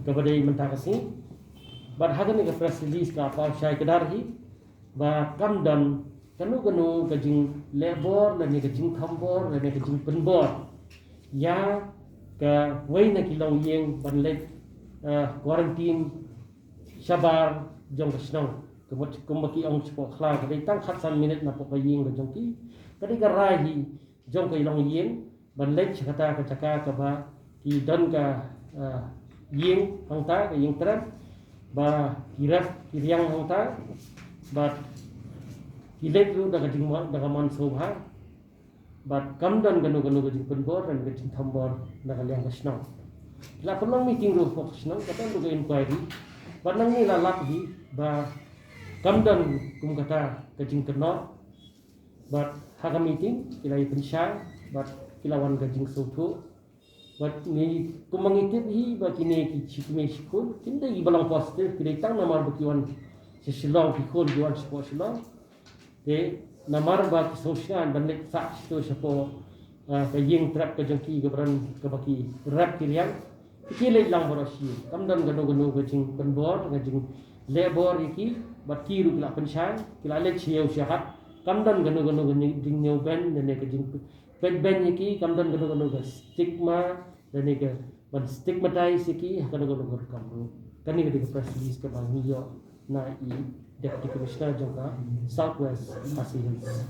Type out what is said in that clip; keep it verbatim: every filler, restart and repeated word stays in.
kaba dei mynta ka sngi. Bad ha kane ka press release ka paw shai kdar hi ba kam don kano kano ka jingleh bor lane ka jingtham bor lane ka jingpynbor ïa kawei na ki longïing ban leit, eh, quarantine shabar jong ka shnong. Kumba, kumba ki ong shapoh khlaw, ka dei tang khatsan minit napoh ka ïing ka jong ki. Ka dei ka rai hi jong ka longïing ban leit sha kata ka jaka kaba ki don ka, eh, ïing hangta, ka ïing trep, ba ki rep ki riang hangta, bad ki leit ruh da ka jingmon, da ka mon sngewbha. Bad kam don kano kano ka jingpynbor lane ka jingtham bor na ka liang ka shnong. Ki la pynlong meeting ruh hapoh ka shnong, ka don ruh ka inquiry. Bad nangne la lap hi ba kam don kum kata ka jingkynnoh. Bad ha ka meeting ki la ïa pynshai bad ki la wan ka jingsngewthuh. Bad ngi, kumba ngi tip hi ba kine ki shi kmie shi khun kim dei kiba long positive, ki dei tang namar ba ki wan sha Shillong, ki khun ki wan shapoh Shillong. Te namar ba ki sngewsngaiñ ban leit sah shato shapoh, ah, ka ïing trep ka jong ki kaba don, kaba ki rep ki riang, te ki leit lang baroh shi. Kam don kano kano ka jingpynbor, ka jingleh bor ïa ki. Bad ki ruh ki la pynshai, ki la leit sha ïew sha hat. Kam don kano kano ka jingñiewbeiñ lane ka jingpeit beiñ ïa ki, kam don kano kano ka stigma lane ka ban stigmatize ïa ki ha kano kano ka rukom ruh. Kane ka dei ka press release kaba ngi ïoh na i Deputy Commissioner jong ka South West Khasi Hills.